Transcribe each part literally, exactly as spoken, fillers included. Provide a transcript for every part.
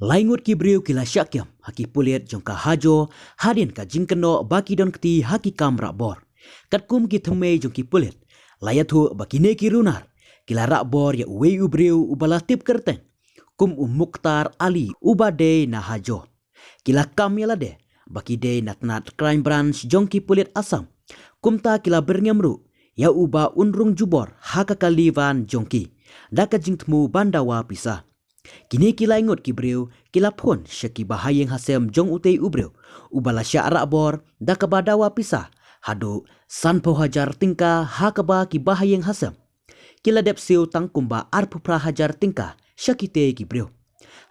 Lai ngut ki briew ki la shah kem ha ki pulit jong ka Hajo hadien ka jingkynnoh ba ki don kti ha ki kam rah bor. Katkum ki thymmei jong ki pulit, la ïathuh ba kine ki runar ki la rah bor ïa uwei u briew uba la tip kyrteng kum u Mukhtar Ali uba dei na Hajo. Ki la kam ïa lade ba ki dei na tnat Crime Branch jong ki pulit Assam. Kumta ki la byrngem ruh ïa uba un rung jubor ha ka kali van jong ki da ka jingthmu ban dawa pisa. Kine ki lai ngut ki briew ki la phone sha ki bahaïing hasem jong utei u briew uba la shah rah bor da kaba dawa pisa haduh sanphew hajar tyngka, ha kaba ki bahaïing hasem ki la dep siew tang kumba arphew phra hajar tyngka sha kitei ki briew.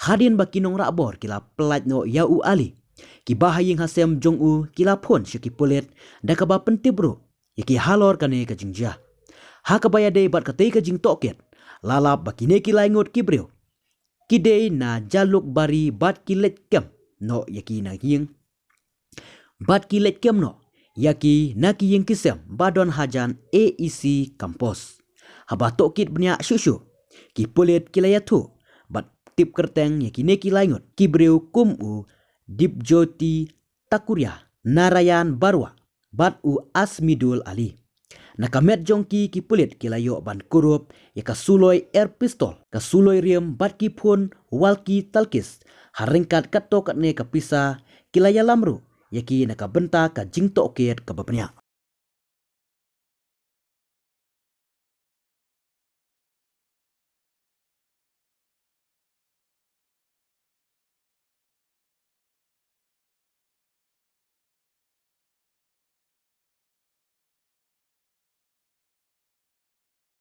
Hadien ba ki nongrah bor ki la pyllait noh ïa u Ali, ki bahaïing hasem jong u ki la phone sha ki pulit da kaba pyntip ruh ïa ki halor kane ka jingjia. Ha kaba ïadei bad katei ka jingtohkit, la lap ba kine ki lai ngut ki briew ki dei na Jalukbari bad ki leit kem noh ïa ki na ïing bad ki leit kem noh ïa ki na ki ïing ki sem ba don hajan A E C campus. Haba tohkit bniah shuh shuh, ki pulit ki la ïathuh bad tip kyrteng ïa kine ki lai ngut ki briew kum u Dipjyoti Takuria, Narayan Barua bad u Asmidul Ali. Na ka met jong ki, ki pulit ki la ïoh ban kurup ïa ka suloi air pistol, ka suloi rim bad ki phone walkie talkies. Ha ryngkat katto katne ka pisa ki la ïalam ruh ïa ki na ka bynta ka jingtohkit kaba bniah.